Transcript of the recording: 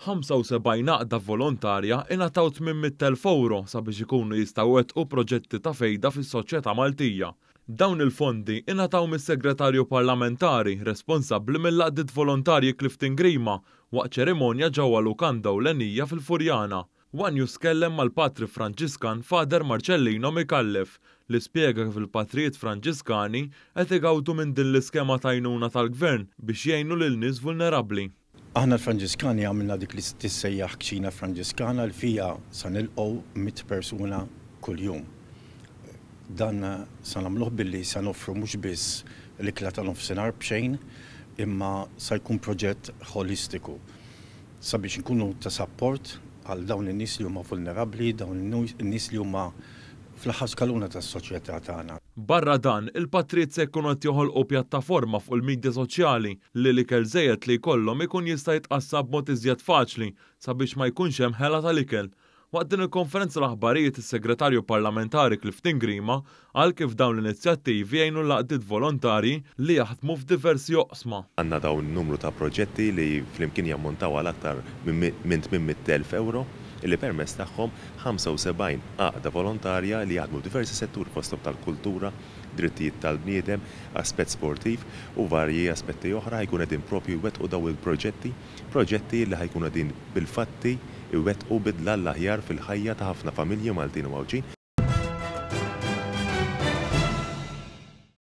75 għaqda volontarja ingħataw €800,000 sabiex ikunu jistgħu jwettqu proġetti ta' fejda fis-soċjetà Maltija. Dawn il-fondi ingħataw mis-Segretarju Parlamentari responsabbli mill-għaqdiet volontarji Clifton Grima waqt ċerimonja ġewwa Lukanda Ewlenija fil-Furjana. One News tkellem mal-Patri Franġiskan Father Marcellino Micallef li spjega kif il-patrijiet Franġiskani qed igawdu minn din l-iskema t'għajnuna tal-Gvern biex jgħinu lil nies vulnerabbli. Aħna l-Franġiskani għamilna dik li tissejjaħ Kċina Franġiskana li fiha sa nilqgħu 100 persuna kuljum. Dan sa nagħmluh billi sa noffru mhux biss l-ikla ta' nofsinhar b'xejn imma sa jkun proġett ħolistiku sabiex inkunu ta' sapport għal dawn in-nies li huma vulnerabbli, dawn in-nies li huma fl-aħħar skaluna tas-soċjetà tagħna. Barra dan, il-patrijiet se jkunu qed joħolqu pjattaforma fuq il-midja soċjali li l-ikel żejjed li jkollhom ikun jista' jitqassam b'mod iżjed faċli sabiex ma jkunx hemm ħela tal-ikel. Waqt din il-konferenza l-aħbarijiet is-Segretarju Parlamentari Clifton Grima qal kif dawn l-inizjattivi jgħinu l-għaqdiet volontarji li jaħdmu f'diversi oqsma. Għandna dawn numru ta' proġetti li flimkien jammontaw għal aktar minn €800,000 illi permezz tagħhom 75 għaqda volontarja li jaħdmu f'diversi setturi fosthom tal-kultura, drittijiet tal-bniedem, aspett sportiv u varji aspetti oħra ħa jkunu qegħdin propju jwettqu dawn il-proġetti, proġetti li ħa jkunu qegħdin bil-fatti jwettqu bidla għall-aħjar fil-ħajja ta' ħafna familji Maltin u Għawdxin.